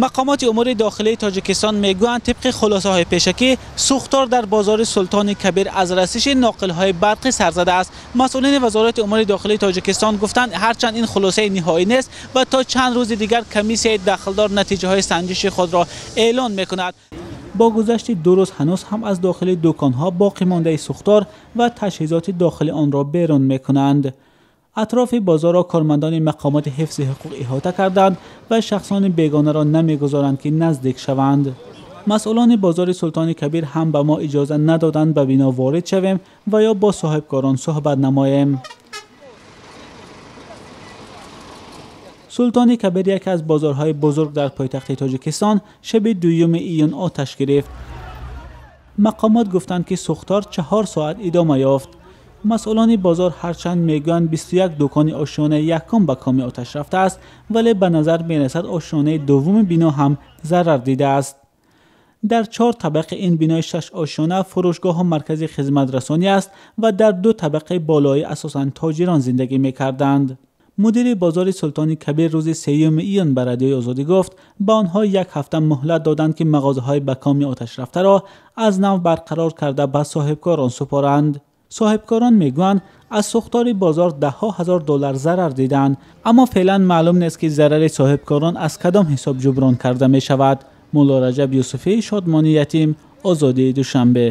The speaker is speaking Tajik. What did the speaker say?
Мақомоти умури дохилии Тоҷикистон мегӯянд, тибқи хулосаҳои пешакӣ сӯхтор дар бозори Султони Кабир аз расиши ноқилҳои барқӣ сар задааст. Масъулини Вазорати умури дохилии Тоҷикистон гуфтанд, ҳарчанд ин хулосаи ниҳоӣ нест ва то чанд рӯзи дигар комиссияи дахлдор натиҷаҳои санҷиши худро эълон мекунад. Бо гузашти 2 рӯз ҳанӯз ҳам аз дохили дуконҳо боқӣ мондаи сӯхтор ва таҷҳизоти дохили онро берун мекунанд. Атрофи бозорро кормандони мақомоти ҳифзи ҳуқуқ иҳота карданд ва шахсони бегонаро намегузоранд, ки наздик шаванд. Масъулони бозори Султони Кабир ҳам ба мо иҷоза надоданд ба бино ворид шавем ва ё бо соҳибкорон суҳбат намоем. Султони Кабир яке аз бозорҳои бузург дар пойтахти Тоҷикистон шаби 2 июн оташ гирифт. Мақомот гуфтанд, ки сӯхтор 4 соат идома ёфт. Масъулони бозор ҳарчанд мегӯянд 21 дукони ошёнаи якум ба коми оташ рафтааст, вале ба назар мерасад ошёнаи дуввуми бино ҳам зарар дидааст. Дар 4 табақи ин бинои 6 ошёна фурӯшгоҳу маркази хизматрасонӣ аст ва дар 2 табақаи болоӣ асосан тоҷирон зиндагӣ мекарданд. Мудири бозори Султони Кабир рӯзи 3 июн ба Радиои Озодӣ гуфт, ба онҳо 1 ҳафта муҳлат доданд, ки мағозаҳои ба коми оташ рафтаро аз нав барқарор карда ба соҳибкорон супоранд. Соҳибкорон мегӯянд, аз сӯхтори бозор даҳҳо ҳазор доллар зарар диданд, аммо феълан маълум нест, ки зарари соҳибкорон аз кадом ҳисоб ҷуброн карда мешавад. Мулло Раҷаб Юсуфӣ, Шодмони Ятим, Озодии Душанбе.